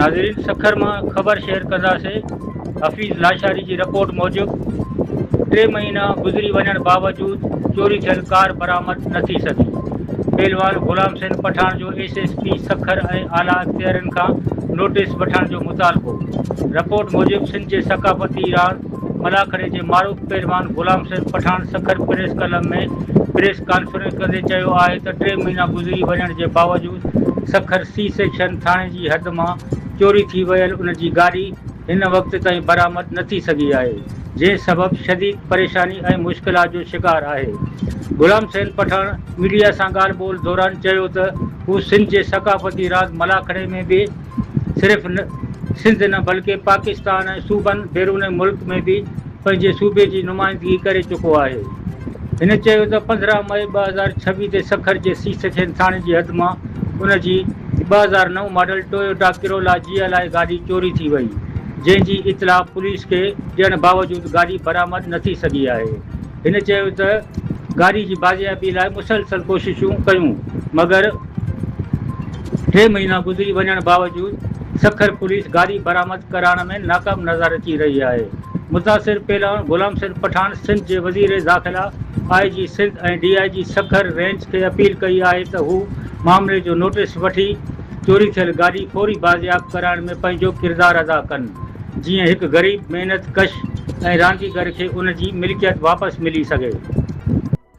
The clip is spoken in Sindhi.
ناظرين سکر مان خبر شيئر ڪنداسين حفيظ لاشاري جي رپورٽ موجب ٽي مهينا گذري وڃڻ باوجود چوري ٿيل ڪار برآمد نه ٿي سگهي. پهلوان غلام حسين پٺاڻ جو ايس ايس پي سکر ۽ اعليٰ اختيارين کان نوٽيس وٺڻ جو مطالبو. رپورٽ موجب سنڌ جي ثقافتي راند ملاکڙي جي معروف پهلوان Ghulam Hussain Pathan Sukkur press club ۾ press conference ڪندي چيو آهي ته ٽي مهينا گذري وڃڻ جي باوجود سکر سي سيڪشن ٿاڻي جي حد مان چوري ٿي ويل ان جي گاڏي هن وقت تائين برآمد نه ٿي سگهي آهي جنهن سبب شديد پريشاني ۽ مشڪلات جو شڪار آهي. غلام حسين پٺاڻ ميڊيا سان ڳالهه ٻولهه دوران چيو ته هو سنڌ جي ثقافتي راند ملاکڙي ۾ به صرف سنڌ نه بلڪه پاڪستان ۽ صوبن بيرون ملڪ ۾ به پنهنجي صوبي جي نمائندگي ڪري چڪو آهي. هن چيو ته 15 مئي 2026 تي سکر جي سي سيڪشن ٿاڻي جي حد مان ان جي 2009 model Toyota Corolla G L I گاڏي چوري ٿي وئي جنهن جي اطلاع پوليس کي ڏيڻ باوجود گاڏي برآمد نه ٿي سگهي آهي. هن چيو ته گاڏي جي بازيابي لاء مسلسل ڪوششون ڪيون مگر ٽي مهينا گذري وڃڻ باوجود سکر پوليس گاڏي برآمد ڪرائڻ ۾ ناڪام نظر اچي رهي آهي. متاثر پهلوان غلام حسين پٺاڻ سنڌ جي وزير داخلا، I G Sindh ۽ D I G Sukkur range کي اپيل ڪئي آهي ته هو معاملي جو نوٽيس وٺي چوري ٿيل گاڏي فوري بازياب ڪرائڻ ۾ پنهنجو ڪردار ادا ڪن جيئن هڪ غريب محنت ڪش ۽ رانديگر کي ان جي ملڪيت واپس ملي سگهي.